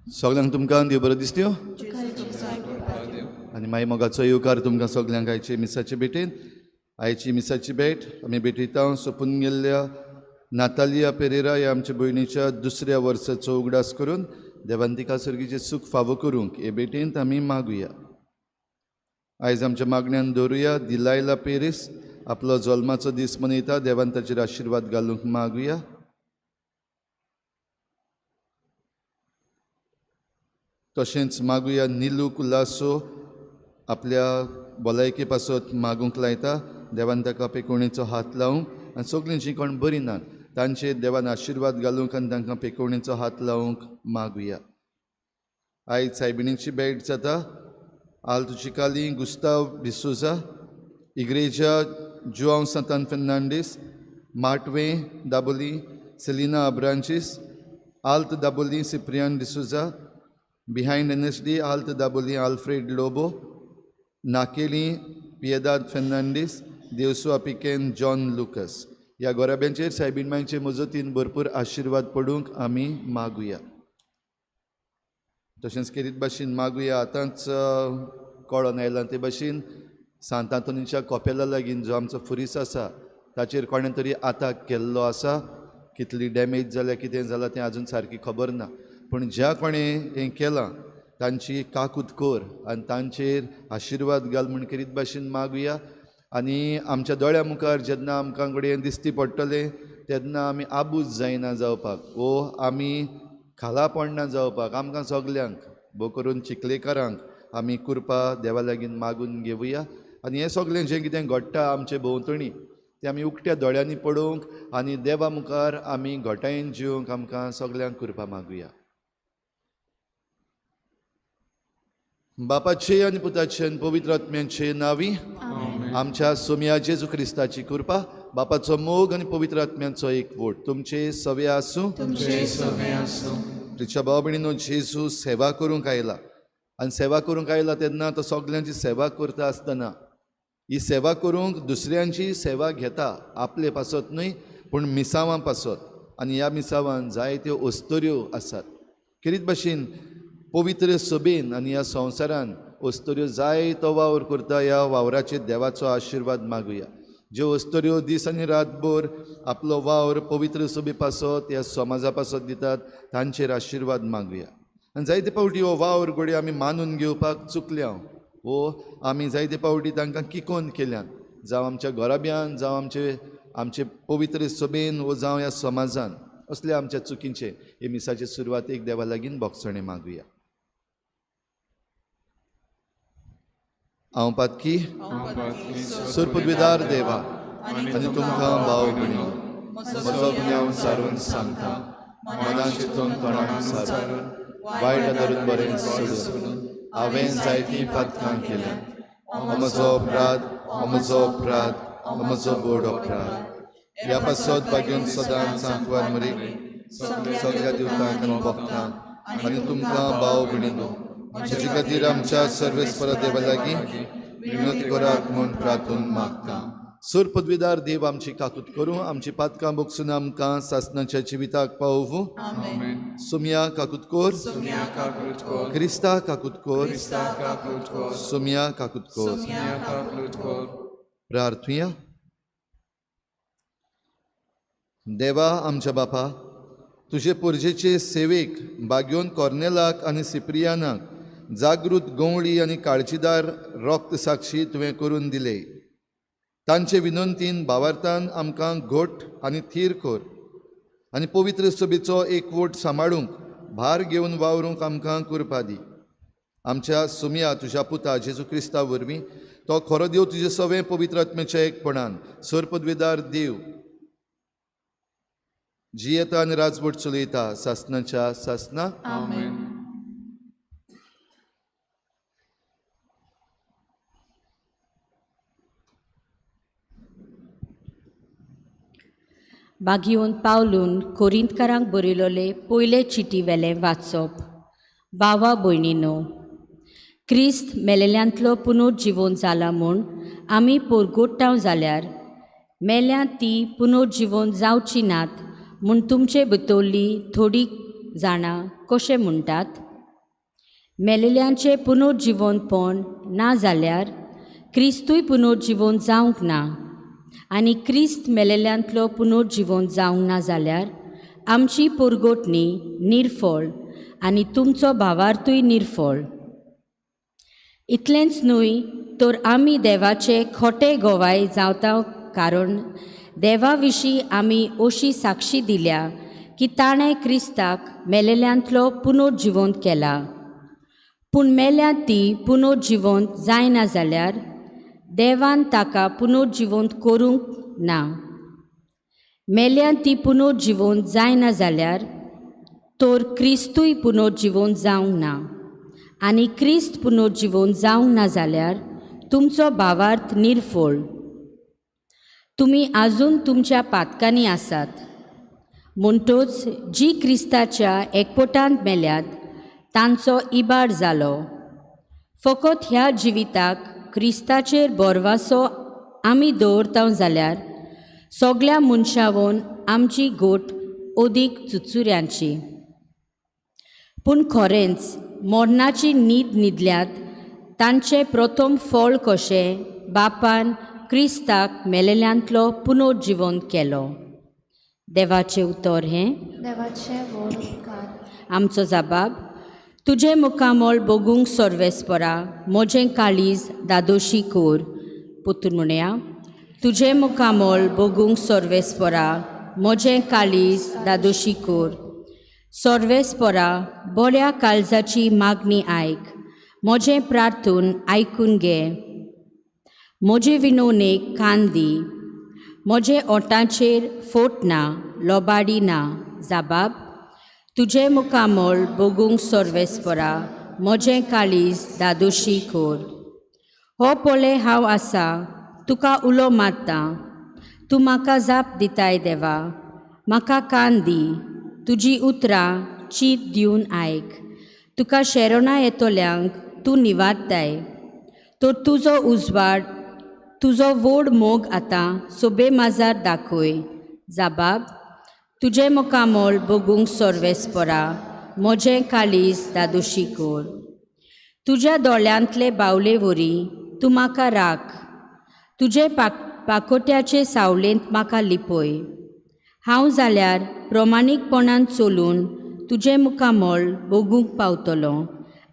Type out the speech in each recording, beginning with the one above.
सगल्यांक तुमकां देव बरो दिसत्यो आनी मागीर मोगाचो येवकार तुमकां सगल्यांक आयचे मिसाचे भेटेन. आयची मिसाची भेट आमी भेटयता सोंपून गेल्ल्या नातालिया पेरेरा ह्या आमच्या भयणीच्या दुसऱ्या वर्साचो उगडास करून देवान तिका सर्गीचें सूख फावो करूंक हे भेटेंत आमी मागुया. आयज आमच्या मागण्यान दवरुया दिलायला पेरीस आपलो जल्माचो दीस मनयता, देवान ताचेर आशिर्वाद घालूंक मागुया. तशेंच मागुया निलू कुलासो आपल्या भलायके पासत मागूंक लायता, देवान ताका पेकोवणेचो हात लावंक आनी सगळीं जीं कोण बरीं नात तांचेर देवान आशिर्वाद घालूंक आनी तांकां पेकोवणेचो हात लावंक मागुया. आयज सायबिणीची भेट जाता. आल्त चिकाली गुस्ताव डिसोजा, इग्रेजा Joao Santan Fernandes, Matve Dabolim Selina Abranches, Alto Dabolim Cyprian D'Souza, behind NSD Alto Dabolim Alfred Lobo, Nakeli Piedade Fernandes, देवसुआ पिकेन John Lucas. ह्या गोराब्यांचेर सायबीण मांयचे मजतीन भरपूर आशिर्वाद पडूंक आमी मागुया. तशेंच केरीत भाशेन मागुया आतांच कळोन आयलां ते भाशेन सांत आंतोनीच्या कॉपेला लागीं जो आमचो फुरीस आसा ताचेर कोणें तरी आताक केल्लो आसा. कितली डॅमेज जाल्या कितें जालां तें आजून सारकी खबर ना, पूण ज्या कोणें हें केलां तांची काकूत कर आनी तांचेर आशिर्वाद घाल म्हूण केरीत भाशेन मागुया. आनी आमच्या दोळ्या मुखार जेन्ना आमकां कडेन दिश्टी पडटलें तेन्ना आमी आबूज जायना जावपाक वो आमी खाला पडना जावपाक आमकां सगल्यांक भोव करून चिखलेकारांक आमी कृपा देवा लागीं मागून घेवया. आनी हें सगळें जें कितें घडटा आमचे भोंवतणी तें आमी उकत्या दोळ्यांनी पळोवंक आनी देवा मुखार आमी घटायेन जिवंक आमकां सगल्यांक कृपा मागुया. बापाचे आनी पुताचे आनी पवित्र आत्म्याचे नांवी आमच्या सोमया जेजू क्रिस्ताची कृपा, बापाचो मोग आनी पवित्र आत्म्याचो एकवट तुमचे सवे आसूं. प्रिच्या भाव भयणीनो, जेजू सेवा करूंक आयला आनी सेवा करूंक आयला तेन्ना तो सगल्यांची सेवा करता आसतना ही सेवा करूंक दुसऱ्यांची सेवा घेता, आपले पासत न्हय पूण मिसावां पासत. आनी ह्या मिसावान जायत्यो अस्तुऱ्यो आसात. खेरीत भाशेन पवित्र सभेन आनी ह्या संवसारान अस्तुऱ्यो जायतो वावर करता. ह्या वावराचेर देवाचो आशिर्वाद मागुया. ज्यो अस्तुऱ्यो दीस आनी रातभर आपलो वावर पवित्र सभे पासत ह्या समाजा पासत दितात तांचेर आशिर्वाद मागुया. आनी जायते फावटी हो वावर घडये आमी मानून घेवपाक चुकल्या वो आमी जायते फावटी तांकां किकोन केल्यान, जावं आमच्या घराब्यान, जावं आमचे आमचे पवित्र सभेन वो जावं ह्या समाजान, असल्या आमच्या चुकींचे हे मिसाचे सुरवातेक देवा लागीं बोगसणें मागुया. हांव पातकी सुरपुदविदार देवा आनी तुमकां भाव भयणीनो म्हजो गुन्यांव सारून सांगता, मनान चिंतून तोंडान सारून वायट धरून बरें सोडून हांवें जायतीं पातकां केल्यात. म्हजो अपराध, म्हजो अपराध, म्हजो व्हड अपराध. ह्या पासत भाग्योन सदांच सांकवार मरीक सगळ्या दिवतांक आनी भक्तांक आनी तुमकां भाव भयणीनो म्हजे खातीर आमच्या सर्वेस्परा देवा लागीं विनंती करात म्हूण प्रार्थून मागता. सूर पदवीदार देव आमची काकूत करूं, आमची पातकां बोगसून आमकां सासणाच्या जिविताक पावोवं. सुमया काकूत कोर, क्रिस्ता काकूत कोर, सुमया काकूत कोर. प्रार्थुया. देवा आमच्या बापा, तुजे पोरजेचे सेवेक बाग्योन कॉर्नेलाक आनी सिप्रियानाक जागृत गवळी आनी काळजीदार रक्त साक्षी तुवें करून दिले. तांचे विनंतीन भावार्थान आमकां घट आनी थीर कर आनी पवित्र सभेचो एकवट सांबाळूंक भार घेवन वावरूंक आमकां कृपा दी. आमच्या सुमया तुज्या पुता जेजू क्रिस्ता वरवीं तो खरो देव तुजे सवें पवित्र आत्म्याच्या एकपणान सरपदवेदार देव जियेता आनी राजवट चलयता सासणाच्या सासना. बागयोन पावलून कोरिंतकारांक बरयलोले पयले चिटी वेलें वाचप. भावा भयणीनो, क्रिस्त मेलेल्यांतलो पुनर्जिवन जाला म्हूण आमी पोरगोट्टाव जाल्यार मेल्यांत ती पुनर्जिवन जावची नात म्हूण तुमचे भितरली थोडीं जाणां कशें म्हणटात? मेलेल्यांचें पुनर्जिवनपण ना जाल्यार क्रिस्तूय पुनर्जिवन जावंक ना, आनी क्रिस्त मेलेल्यांतलो पुनर्जिवन जावंक ना जाल्यार आमची पोरगोटणी निर्फळ आनी तुमचो भावार्थूय निर्फळ. इतलेंच न्हय तर आमी देवाचे खोटे गोवाय जावता, कारण देवा विशीं आमी अशी साक्षी दिल्या की ताणें क्रिस्ताक मेलेल्यांतलो पुनर्जिवंत केला. पूण मेल्यात ती पुनर्जिवंत जायना जाल्यार देवान ताका पुनर्जिवंत करूंक ना. मेल्यात ती पुनर्जिवंत जायना जाल्यार तर क्रिस्तूय पुनर्जिवंत जावंक ना, आनी क्रिस्त पुनर्जिवंत जावंक ना जाल्यार तुमचो भावार्थ निर्फळ. तुमी आजून तुमच्या पातकांनी आसात. म्हणटच जी क्रिस्ताच्या एकपोटांत मेल्यात तांचो इबाड जालो. फकत ह्या जिविताक क्रिस्ताचेर बोरवासो आमी दवरता जाल्यार सगल्या मनशावन आमची गोट अदीक चुचुऱ्यांची. पूण खरेंच मरणाची न्हीद न्हिदल्यात तांचें प्रथम फळ कशें बापान क्रिस्ताक मेलेल्यांतलो पुनर्जिवंत केलो. देवाचें उतर हें. देवाचें व्हड उपकार. आमचो जबाब. तुजें मुखामळ बगूंक सर्वेस्परा, म्हजें काळीज दादोशी कोर. पुतून म्हणया, तुजें मुखामळ बगूंक सर्वेस्परा, म्हजें काळीज दादोशी कोर. सर्वेस्परा, बऱ्या काळजाची मागणी आयक, म्हजें प्रार्थून आयकून घे. म्हजे विनवणेक कान दी, म्हजे ओंठाचेर फोट ना, लोबाडी ना. जबाब. तुजें मुखामळ बगूंक सर्वेस्परा, म्हजें काळीज दादोशी कोर. हो पळय हांव आसा, तुका उलो मारता, तूं म्हाका जाप दिताय. देवा, म्हाका कान दी, तुजी उतरां चीत दिवन आयक. तुका शेरणां येतल्यांक तूं निवारताय, तर तुजो उजवाड, तुजो व्हड मोग आतां सोबे माजार दाखय. जबाब. तुजें मुखामळ बगूंक सर्वेस्परा, म्हजें काळीज दादोशी कोर. तुज्या दोळ्यांतले बावले वरी तूं म्हाका राख, तुजे पाकोट्याचे सावलेंत म्हाका लिपय. हांव जाल्यार प्रमाणीकपणान चलून तुजें मुखामळ बगूंक पावतलो,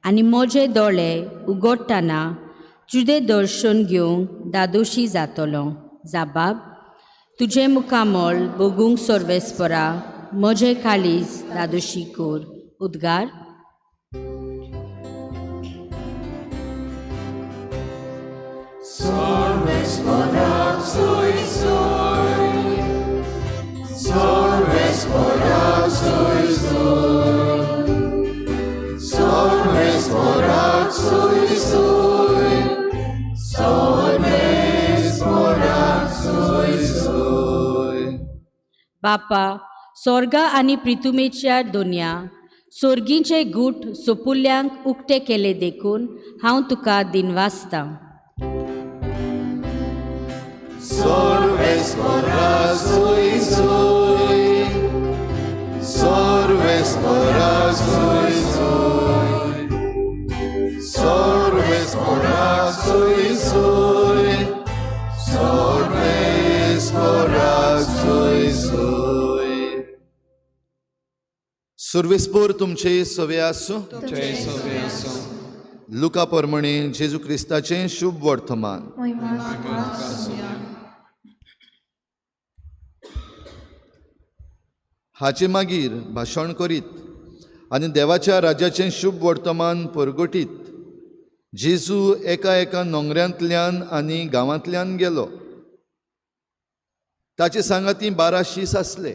आनी म्हजे दोळे उगडटना तुजें दर्शन घेवंक दादोशी जातलो. जबाब. तुजें मुखामळ बगूंक सर्वेस्परा, म्हजें काळीज दादोशी कोर. उद्गार. बापा, स्वर्गा आनी प्रितुमेच्या दोनया सोर्गींचे गूट सोपुल्ल्यांक उक्ते केले देखून हांव तुका दिनवासतां. सुर्वेस्पोर तुमचे सवे आसूं. लुका प्रमाणे जेजू क्रिस्ताचें शुभ वर्तमान. हाचे मागीर भाशण करीत आनी देवाच्या राज्याचें शुभ वर्तमान परगटीत जेजू एका एका नोंगऱ्यांतल्यान आनी गांवांतल्यान गेलो. ताचे सांगाती 12 शीस आसले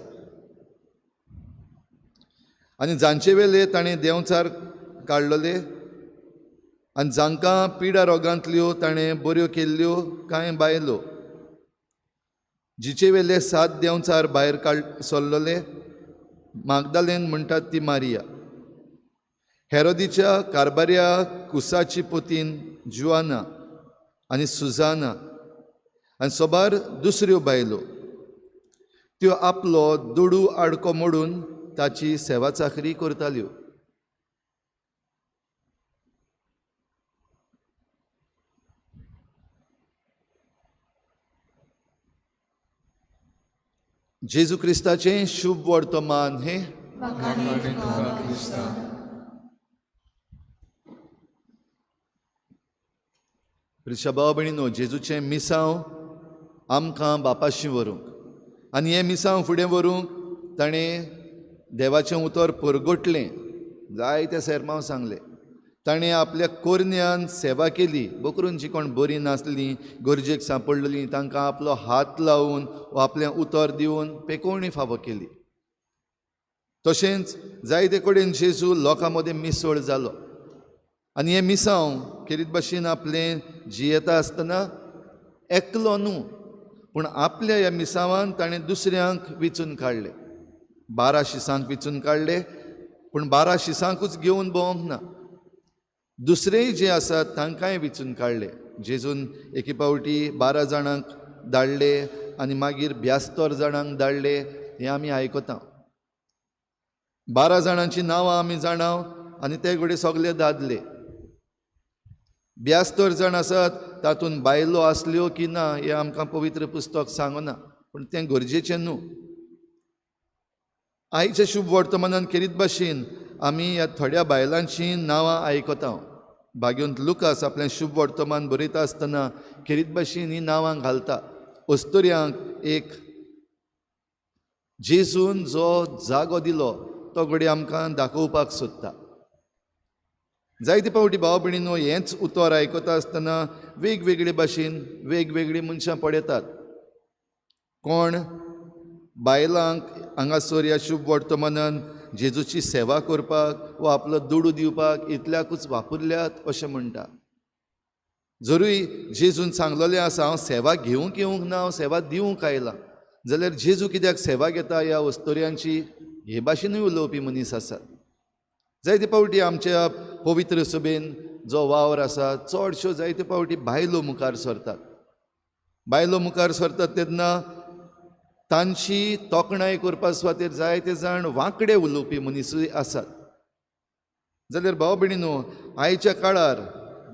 आनी जांचे वेले ताणें देंवचार काडलेले आनी जांकां पिडा रोगांतल्यो ताणें बऱ्यो केल्ल्यो कांय बायलो, जिचे वेले 7 देंवचार भायर काड सरलेले मागदालेन म्हणटात ती मारिया, हेरोदीच्या कारबाऱ्या कुसाची पोतीन जुआना आनी सुजाना आनी सोबार दुसऱ्यो बायलो. त्यो आपलो दुडू आडको मोडून ताची सेवा चाकरी करताल्यो. जेजू क्रिस्ताचें शुभ वर्तमान हें. प्रिशा भाव भयणीनो, जेजूचें मिसांव आमकां बापाशी व्हरूंक आनी हें मिसांव फुडें व्हरूंक ताणें देवाचें उतर परगटलें, जायते सेर्मांव सांगले. ताणें आपल्या कोरन्यान सेवा केली. बोकरून जी कोण बरी नासलीं, गरजेक सांपडलेलीं, तांकां आपलो हात लावन वा आपलें उतर दिवन पेकोवणी फावो केली. तशेंच जायते कडेन जेजू लोकां मदीं मिसळ जालो आनी हें मिसांव खेरीत भाशेन आपलें जियेता आसतना एकलो न्हू, पूण आपल्या ह्या मिसांवान ताणें दुसऱ्यांक विचून काडले. 12 शिसांक विचून काडले, पूण 12 शिसांकूच घेवन भोंवंक ना, दुसरेय जे आसात तांकांय विचून काडले. जेजून एके पावटी 12 जाणांक धाडले आनी मागीर 72 जाणांक धाडले हें आमी आयकता. 12 जाणांची नांवां आमी जाणाव आनी ते घडये सगले दादले. 72 जाण आसात तातूंत बायलो आसल्यो की ना हें आमकां पवित्र पुस्तक सांगना, पूण तें गरजेचें न्हू. आयच्या शुभ वर्तमानान खेरीत भाशेन आमी ह्या थोड्या बायलांचीं नांवां आयकता. भाग्यवंत लुकास आपलें शुभ वर्तमान बरयता आसतना खेरीत भाशेन हीं नांवां घालता. अस्तुऱ्यांक एक जेजून जो जागो दिलो तो घडये आमकां दाखोवपाक सोदता. जायते फावटी भाव भयणीनो हेंच उतर आयकता आसतना वेगवेगळे भाशेन वेगवेगळीं मनशां पळयतात. कोण बायलांक हांगासर ह्या शुभ वर्तमानान जेजूची सेवा करपाक वा आपलो दुडू दिवपाक इतल्याकूच वापरल्यात अशें म्हणटा. जरूय जेजून सांगलेलें आसा हांव सेवा घेवंक येवंक ना, हांव सेवा दिवंक आयलां, जाल्यार जेजू कित्याक सेवा घेता ह्या अस्तुऱ्यांची हे भाशेनूय उलोवपी मनीस आसात. जायते फावटी आमच्या पवित्र सभेन जो वावर आसा चडश्यो जायते फावटी बायलो मुखार सरतात. बायलो मुखार सरतात तेन्ना तांची तोखणाय करपा सुवातेर जायते जाण वांकडे उलोवपी मनीसूय आसात. जाल्यार भाव भयणीनो, आयच्या काळार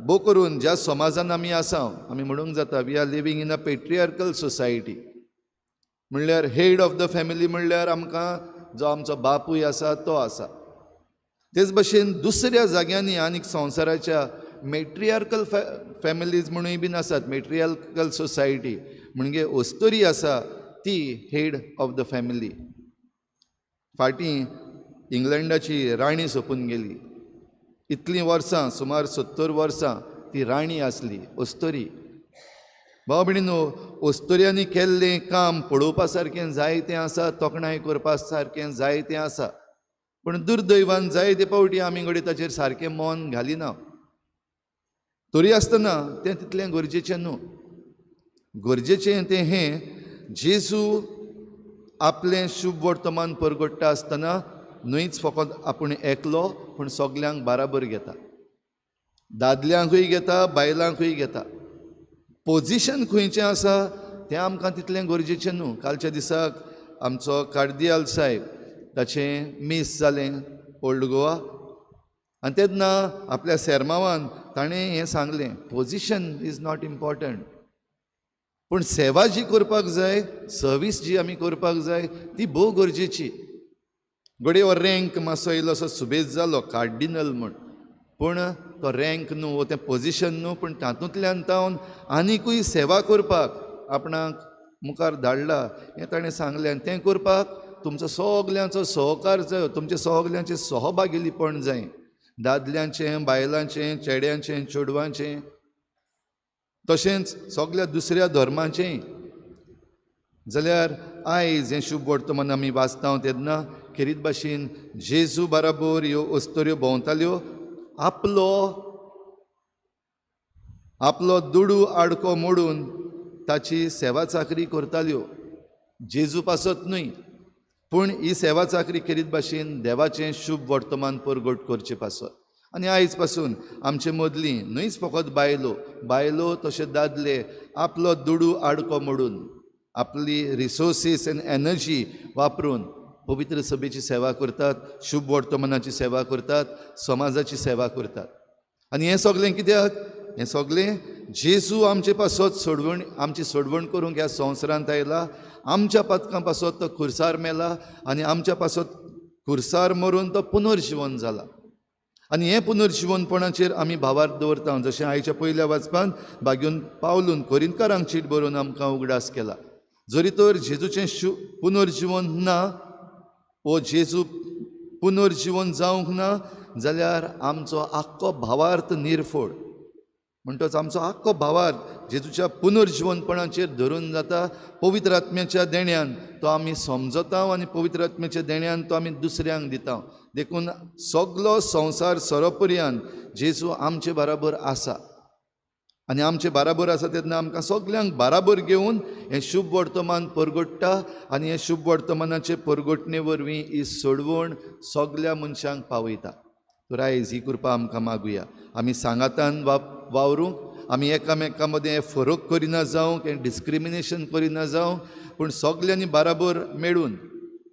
भोव करून ज्या समाजान आमी आसा, आमी म्हणूंक जाता we are living in a patriarchal society. म्हणल्यार हेड ऑफ the family म्हणल्यार आमकां जो आमचो बापूय आसा तो आसा. तेच भशेन दुसऱ्या जाग्यांनी आनीक संवसाराच्या मेट्रियार्कल फॅमिलीज म्हणूय बीन आसात. मेट्रियार्कल सोसायटी म्हणजे अस्तुरी आसा ती हेड ऑफ the family. फाटीं इंग्लंडाची राणी सोंपून गेली, इतलीं वर्सां सुमार 70 वर्सां ती राणी आसली अस्तुरी. भाव भयणीनो, अस्तुऱ्यांनी केल्लें काम पळोवपा सारकें जायतें आसा, तोखणाय करपा सारकें जायतें आसा, पूण दुर्दैवान जायते फावटी आमी घडये ताचेर सारकें मन घालिना. तरी आसतना तें तितलें गरजेचें न्हू. गरजेचें तें हें, जेजू आपलें शुभ वर्तमान परगट्टा आसतना न्हयच फकत आपूण एकलो, पूण सगल्यांक बाराबर घेता. दादल्यांकूय घेता, बायलांकूय घेता. पोजिशन खंयचें आसा तें आमकां तितलें गरजेचें न्हू. कालच्या दिसाक आमचो कार्दियाल साहेब ताचें मीस जालें ओल्ड गोवा, आनी तेन्ना आपल्या सेर्मावान ताणें हें सांगलें, पोजिशन is not important, पूण सेवा जी करपाक जाय, सर्वीस जी आमी करपाक जाय ती भोव गरजेची. घडये हो रँक मातसो इल्लोसो सुबेज जालो कार्डिनल म्हूण, पूण तो रँक न्हू, तें पोजिशन न्हू, पूण तातूंतल्यान तावन आनिकूय सेवा करपाक आपणाक मुखार धाडला हें ताणें सांगलें. आनी तें करपाक तुमचो सगल्यांचो सहकार जाय, तुमचें सगल्यांचें सहभागीपण जाय, दादल्यांचें, बायलांचें, चेड्यांचें, चेडवांचें, तशेंच सगल्या दुसऱ्या धर्माचें. जाल्यार आयज हें शुभ वर्तमान आमी वाचता तेन्ना खेरीत भाशेन जेजू बराबर ह्यो अस्तुऱ्यो भोंवताल्यो, आपलो आपलो दुडू आडको मोडून ताची सेवा चाकरी करताल्यो. जेजू पासत न्हय, पूण ही सेवा चाकरी खेरीत भाशेन देवाचें शुभ वर्तमान परगट करचे पासत. आनी आयज पासून आमचे मदलीं न्हयच फकत बायलो, बायलो तशें दादले आपलो दुडू आडको मोडून आपली रिसोर्सीस एन्ड एनर्जी वापरून पवित्र सभेची सेवा करतात, शुभ वर्तमानाची सेवा करतात, समाजाची सेवा करतात. आनी हें सगळें कित्याक? हें सगळें जेजू आमचे पासत सोडवण, आमची सोडवण करूंक ह्या संवसारांत आयला, आमच्या पातकां पासत तो खुर्सार मेला आनी आमच्या पासत खुर्सार मरून तो पुनर्जिवन जाला. आनी हें पुनर्जिवनपणाचेर आमी भावार्थ दवरता, जशें आयच्या पयल्या वाचपान बागेवन पावलून कोरिंतकारांक चीट बरोवन आमकां उगडास केला. जरी तर जेजूचें पुनर्जिवन ना वो जेजू पुनर्जिवन जावंक ना जाल्यार आमचो आख्खो भावार्थ निर्फोड. म्हणटच आमचो आख्खो भावार्थ जेजूच्या पुनर्जिवनपणाचेर धरून जाता. पवित्र आत्म्याच्या देण्यान तो आमी समजता आनी पवित्र आत्म्याच्या देण्यान तो आमी दुसऱ्यांक दिता. देखून सगलो संवसार सरोपर्यान जेजू आमचे बराबर आसा आनी आमचे बराबर आसा तेन्ना आमकां सगल्यांक बराबर घेवन हें शुभ वर्तमान परगट्टा आनी हें शुभ वर्तमानाचे परगटणे वरवीं ही सोडवण सगल्या मनशांक पावयता. तर आयज ही कृपा आमकां मागुया. आमी सांगातान वावरूंक, आमी एकामेकां मदें फरक करिना जावंक, हें डिस्क्रिमिनेशन करिना जावंक, पूण सगल्यांनी बराबर मेळून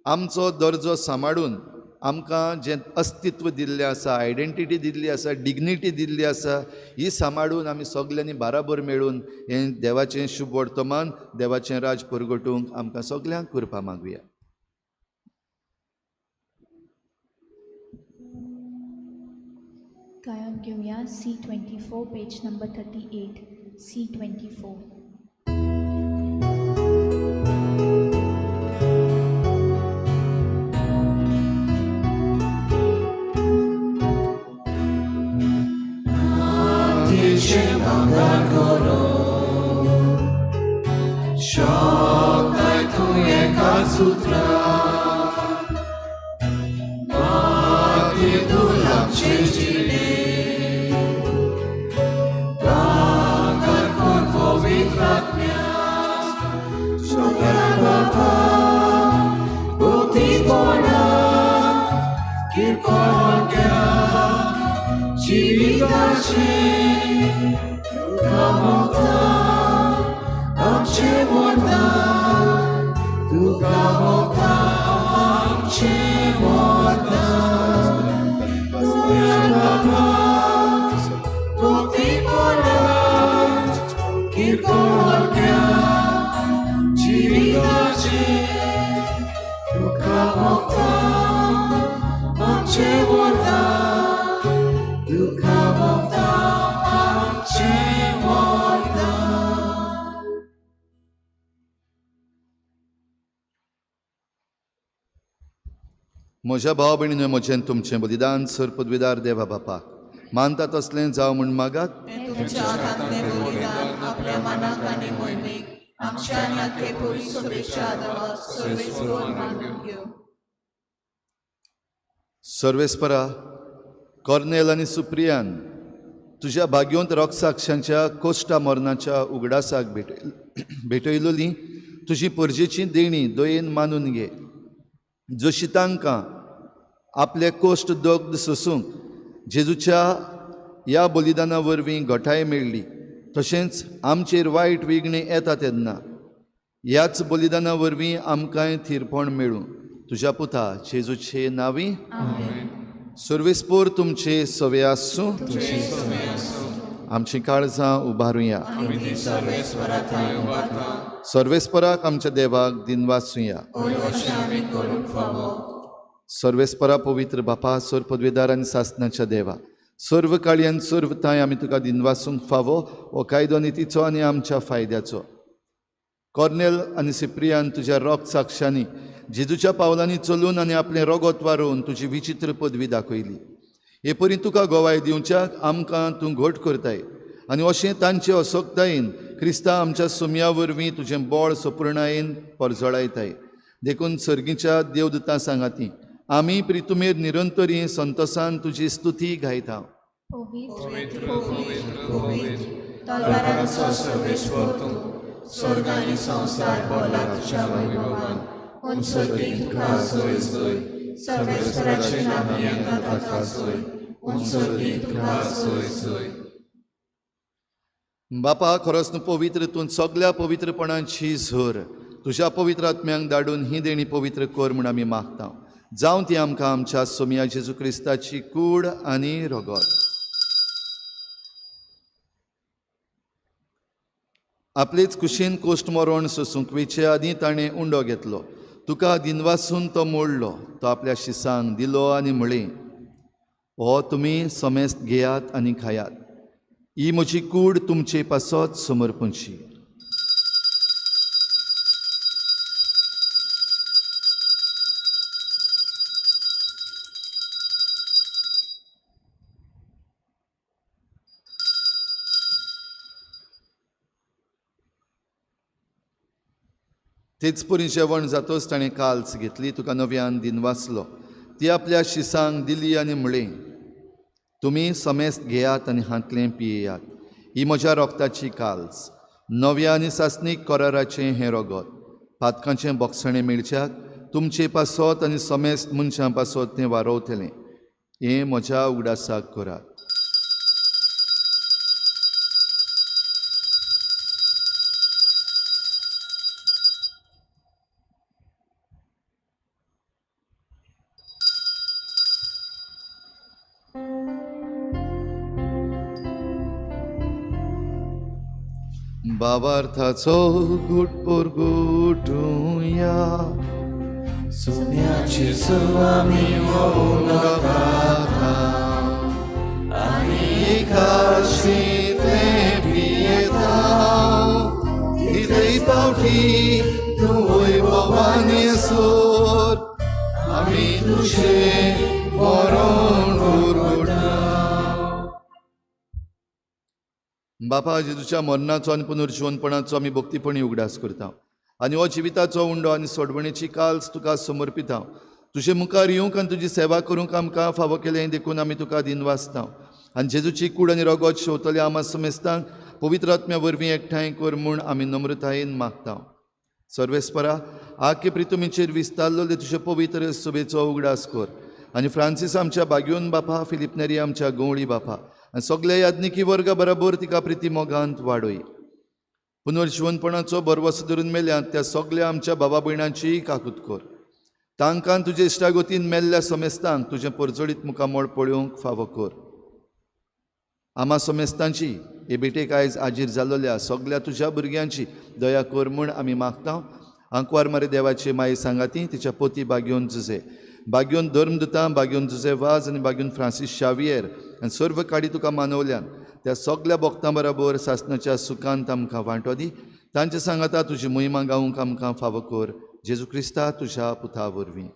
आमचो दर्जो सांबाळून आमकां जें अस्तित्व दिल्लें आसा, आयडेंटिटी दिल्ली आसा, डिग्निटी दिल्ली आसा, ही सांबाळून आमी सगल्यांनी बराबर मेळून हें देवाचें शुभ वर्तमान, देवाचें राज परगटूंक आमकां सगल्यांक कृपा मागुया. गायन घेवया C24 page number 38 C24. म्हज्या भाव भयणीनो, म्हजें तुमचें बलिदान सर पदवीदार देवा बापाक मानता तसलें जावं म्हूण मागात. सर्वेस्परा, कॉर्नेल आनी सुप्रियान तुज्या भाग्योंत रोगसाक्षांच्या कोश्टा मरणाच्या उगडासाक भेटयलोली तुजी परजेची देणी दयेन मानून घे, जशी तांकां आपले कोश्ट दग्ध सोसूंक जेजूच्या ह्या बलिदाना वरवीं घटाय मेळ्ळी, तशेंच आमचेर वायट विघ्न येता तेन्ना ह्याच बलिदाना वरवीं आमकांय थिरपण मेळूं. तुज्या पुता जेजूचे नांवी. सर्वेस्पोर तुमचे सवे आसूं. आमची काळजां उबारुया. सर्वेस्पराक आमच्या देवाक दिनवासुया. सर्वेस्परा पवित्र बापा, सर पदवेदार आनी सासनाच्या देवा, सर्व काळी आनी सर्व तांय आमी तुका दिनवासूंक फावो हो कायदो नितीचो आनी आमच्या फायद्याचो. कॉर्नेल आनी सिप्रियान तुज्या रोग साक्षांनी जेजूच्या पावलांनी चलून आनी आपलें रोगोत वारोवन तुजी विचित्र पदवी दाखयली. हे परी तुका गोवाय दिवच्याक आमकां तूं घट करताय आनी अशें तांचे असक्तायेन क्रिस्ता आमच्या सुमया वरवीं तुजें बळ सपूर्णायेन परजळायताय. देखून सर्गीच्या देवदूतां सांगाती आमी प्रितुमेर निरंतरी संतोसान तुजी स्तुती गायता. बापा, खरोच तूं पवित्र, तूं सगल्या पवित्रपणाची झर. तुज्या पवित्र आत्म्यांक धाडून ही देणी पवित्र कर म्हूण आमी मागता. जावं ती आमकां आमच्या सोमया जेजू क्रिस्ताची कूड आनी रगत. आपलेच कुशीन कोश्ट मरण सोसूंक वेचे आदीं ताणें उंडो घेतलो, तुका दिनवासून तो मोडलो, तो आपल्या शिसांक दिलो आनी म्हळें, हो तुमी समेस्त घेयात आनी खायात, ही म्हजी कूड तुमचे पासत समर्पणची. तेच परी जेवण जातोच ताणें काल्स घेतली, तुका नव्यान दिनवासलो, ती आपल्या शिसांक दिली आनी म्हळें, तुमी समेस्त घेयात आनी हांतलें पियेयात, ही म्हज्या रोगताची काल्स, नव्या आनी सासणीक कराराचें हें रोगत, पातकांचें बोगसणें मेळच्याक तुमचे पासत आनी समेस्त मनशां पासत तें वारोवतलें. हें म्हज्या उगडासाक करात. बाबार्थाचो गुट परगुटुया, सुम्याची सुवामी वोवनाका, आनी काशींतलें पियेता, तितले पावटी तूं वैभवान सोर, आमी तुजें मरण उरता. बापा, जेजूच्या मरणाचो आनी पुनर्जिवनपणाचो आमी भक्तीपणी उगडास करता आनी हो जिविताचो उंडो आनी सोडवणेची काल्स तुका समर्पिता. तुजे मुखार येवंक आनी तुजी सेवा करूंक आमकां फावो केलें देखून आमी तुका दिनवासता. आनी जेजूची कूड आनी रगत शेवतले आमा समेस्तांक पवित्र आत्म्या वरवीं एकठांय कर म्हूण आमी नम्रतायेन मागता. सर्वेस्परा, आखे प्रितुमीचेर विस्तारलेले तुजे पवित्र सभेचो उगडास कर आनी फ्रांसीस आमच्या बाग्योन बापा, फिलीप नेरी आमच्या गवळी बापा आनी सगल्या याज्ञिकी वर्गा बराबर तिका प्रिती मोगांत वाडय. पुनर्जिवनपणाचो भरवसो धरून मेल्यात त्या सगल्या आमच्या बाबा भयणांचीय काकूत कर. तांकां तुजे इश्टागतीन मेल्ल्या समेस्तांक तुजें परजळीत मुखामळ पळोवंक फावो कर. आमा समेस्तांची हे भेटेक आयज आजीर जाल्ल्या सगल्या तुज्या भुरग्यांची दया कर म्हूण आमी मागता. आंकवार मारे देवाची माई सांगाती तिच्या पोती बाग्योन जुजे, बाग्योन धर्मदुतां, बाग्योन जुजे वाज आनी बाग्योन फ्रांसीस शावियर आनी सर्व काडी तुका मानवल्यान त्या सगल्या भक्तां बराबर सासणाच्या सुखांत आमकां वांटो दी. तांचे सांगाता तुजी मोहिमा गावंक आमकां फावो कर. जेजू क्रिस्ता तुज्या पुता वरवीं.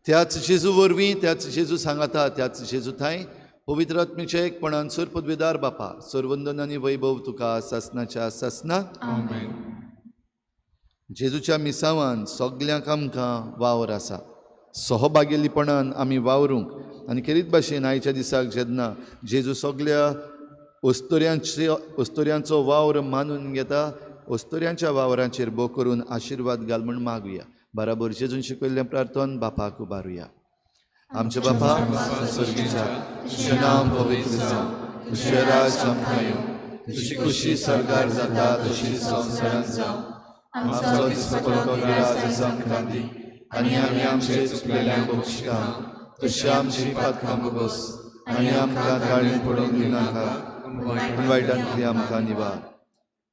त्याच जेजू वरवीं, त्याच जेजू सांगाता, त्याच जेजू थांय पवित्र आत्म्याच्या एकपणान सर पदवेदार बापा, सरवंदन आनी वैभव तुका सासणाच्या सासना. आमेन. जेजूच्या मिसावान सगल्यांक आमकां वावर आसा. सहभागेलीपणान आमी वावरूंक आनी खेरीत भाशेन आयच्या दिसाक जेन्ना जेजू सगल्या अस्तुऱ्यांचो वावर मानून घेता, अस्तुऱ्यांच्या वावरांचेर भो करून आशिर्वाद घाल म्हूण मागुया. बराबर जेजून शिकयल्लें प्रार्थन बापाक उबारुया. आमच्या बापा स्वर्गीच्या, तुजें नांव पवित्र जावं, तुजें राज आमकां येवं, तुजी खुशी सरकार जाता तशी संवसारांत जावं. आमचो दिसपट्टो ग्रास आमकां दी आनी आमी आमचे चुकलेल्यांक बक्षिता तशी आमची पातकां भोगोस आनी आमकां ताळें पडूंक दिनाका, पूण वायटांतली आमकां निवार.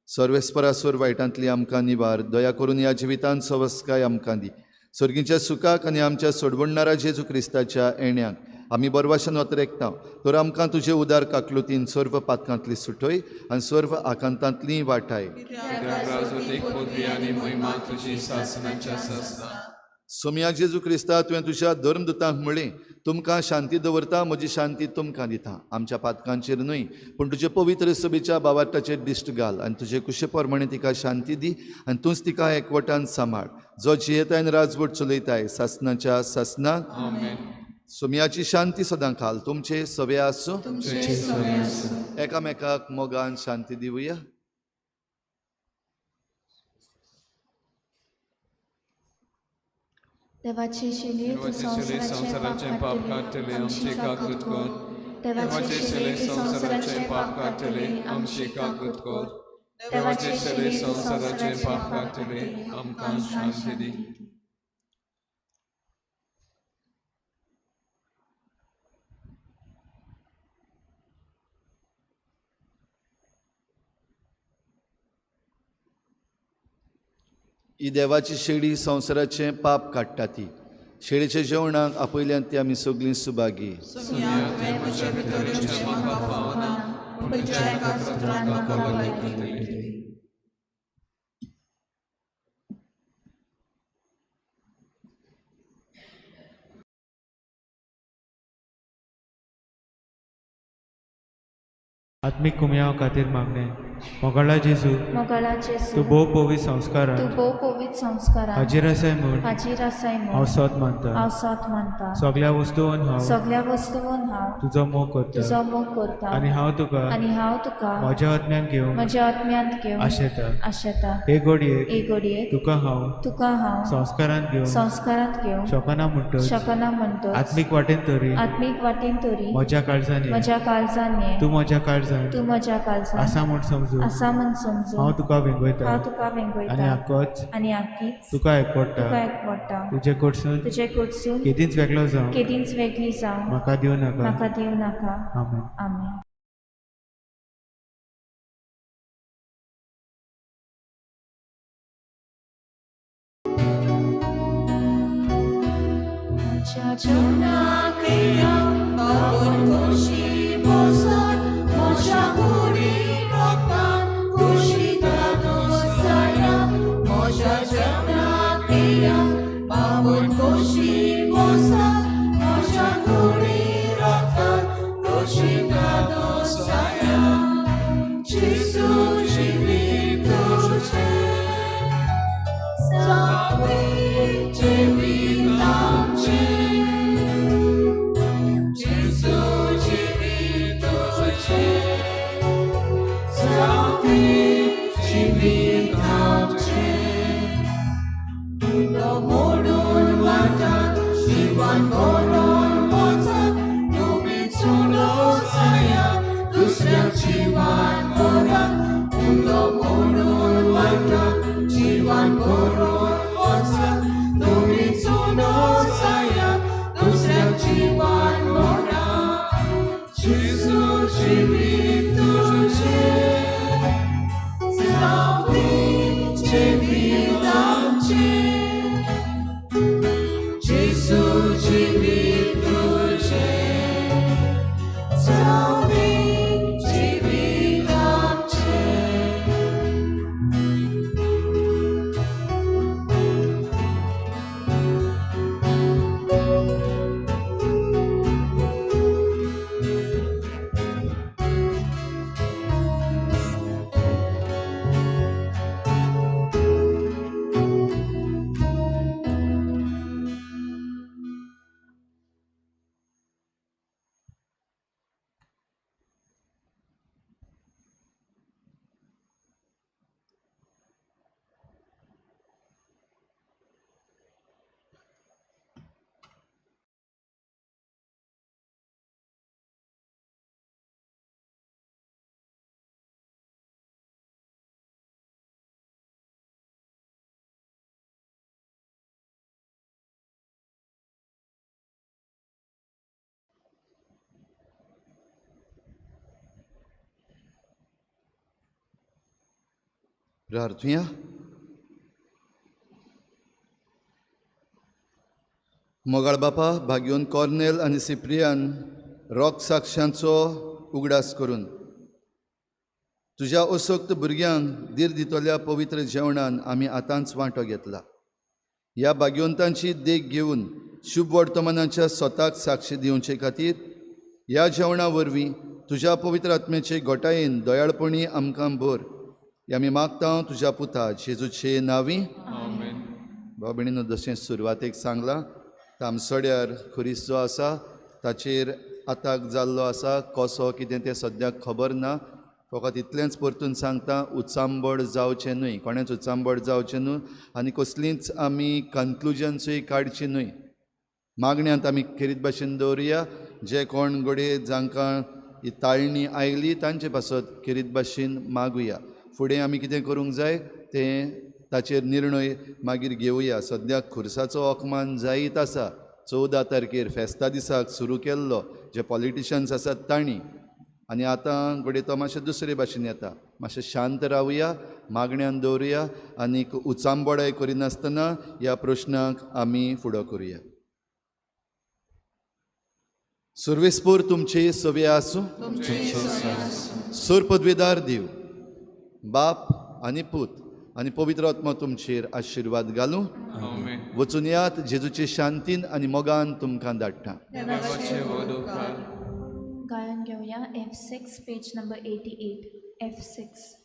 सर्वेस्परासोर वायटांतली आमकां निवार. दया करून ह्या जिवितांत सवस्काय आमकां दी. सर्गीच्या सुखाक आनी आमच्या सोडवणणारा जेजू क्रिस्ताच्या येण्याक आमी बरवाशान वतरेकता. तर आमकां तुजे उदार काकलुतीन सर्व पातकांतली सुटय आनी सर्व आकांतांतली वाटाय. सोम्या जेजू क्रिस्ता, तुवें तुज्या धर्मदुतांक म्हळें, तुमकां शांती दवरता, म्हजी शांती तुमकां दिता. आमच्या पातकांचेर न्हय पूण तुजे पवित्र सभेच्या बावाटाचेर दिश्ट घाल आनी तुजे कुशे प्रमाणे तिका शांती दी आनी तूंच तिका एकवटान सांबाळ, जो जियेताय आनी राजवट चलयताय सासणाच्या सासना. सोम्याची शांती सदां खाल तुमचे सवे आसूं. एकामेकाक मोगान शांती दिवया. देवाचे शेले तूं संवसाराचें पाप काडटले, आमची काकूत कर. देवाचे शेले संवसाराचें पाप काडटले, आमची काकूत कर. देवाचे शेले संवसाराचें पाप काडटले, आमकां शांती दी. ही देवाची शेळी संवसाराचें पाप काडटा ती शेळीच्या जेवणाक आपयल्यान ती आमी सगळीं सुभागी. आत्मीक कुमयाव खातीर मागणें. मोगाळा जेजू, मोगाळा जेजू, तूं भोव पवित्र संस्कारान, तूं भोव पवित्र संस्कारान हाजीर आसाय म्हूण, हाजीर आसाय म्हूण हांव सत मानता, हांव सत मानता. सगळ्या वस्तून हांव, सगळ्या वस्तून हांव तुजो मोग करता, तुजो मोग करता. आनी हांव तुका, आनी हांव तुका म्हज्या आत्म्यान घेवंक, म्हज्या आत्म्यांत घेवंक आशेता, आशेता. हे घडयेक, हे घडयेक तुका हांव, तुका हांव संस्कारांत घेवंक, संस्कारांत घेवंक शकना म्हणटच, शकना म्हणटच, आत्मीक वाटेन तरी, आत्मीक वाटेन तरी म्हज्या काळजान ये, म्हज्या काळजान ये, तूं म्हज्या काळजान, तूं म्हज्या काळजान आसा म्हूण समजून, आसा म्हूण समजून, हांव तुका वेंगयता, हांव तुका वेंगयता, आनी आकोच, आनी आकीच तुका एकवडटा, तुका एकवडटा. तुजे कडसून, तुजे कडसून केदींच वेगळो जावं, केदींच वेगळी जावं म्हाका दिवं नाका, म्हाका दिवं नाका. आमेन. आमेन. प्रार्थुया. मोगाळ बापा, भाग्योन कॉर्नेल आनी सिप्रियान रोग साक्षांचो उगडास करून तुज्या असक्त भुरग्यांक धीर दितल्या पवित्र जेवणान आमी आतांच वांटो घेतला. ह्या भाग्यवंतांची देख घेवन शुभ वर्तमानाच्या स्वताक साक्षी दिवचे खातीर ह्या जेवणा वरवीं तुज्या पवित्र आत्म्याचे घटायेन दयाळपणी आमकां भर. आमी मागता तुज्या पुता जेजूचे नांवी. भाव भयणीनो, जशें सुरवातेक सांगलां, तामसड्यार खुरीस जो आसा ताचेर आताक जाल्लो आसा, कसो कितें तें सद्याक खबर ना. फकत इतलेंच परतून सांगता, उचांबळ जावचें न्हय, कोणेंच उचांबळ जावचें न्हय आनी कसलींच आमी कन्क्लुजन्सूय काडचीं न्हय. मागण्यांत आमी खेरीत भाशेन दवरुया. जे कोण घडये जांकां ही ताळणी आयली तांचे पासत खेरीत भाशेन मागुया. फुडें आमी कितें करूंक जाय तें ताचेर निर्णय मागीर घेवया. सद्याक खुर्साचो अकमान जायत आसा. 14 तारखेर फेस्ता दिसाक सुरू केल्लो जे पॉलिटिशन्स आसात तांणी, आनी आतां घडये तो मातशें दुसरे भाशेन येता. मातशें शांत रावया, मागण्यान दवरुया आनीक उचांबडाय करिनासतना ह्या प्रश्नाक आमी फुडो करुया. सुर्वेस्पूर तुमचे सवे आसूं. सूर पदवेदार देव बाप आनी पूत आनी पवित्र आत्मा तुमचेर आशिर्वाद घालूं. आमेन. वचून यात, जेजूचे शांतीन आनी मोगान तुमकां धाडटा. देवाचे व्हड उपकार. गायन घेवया F6, page number 88. F6.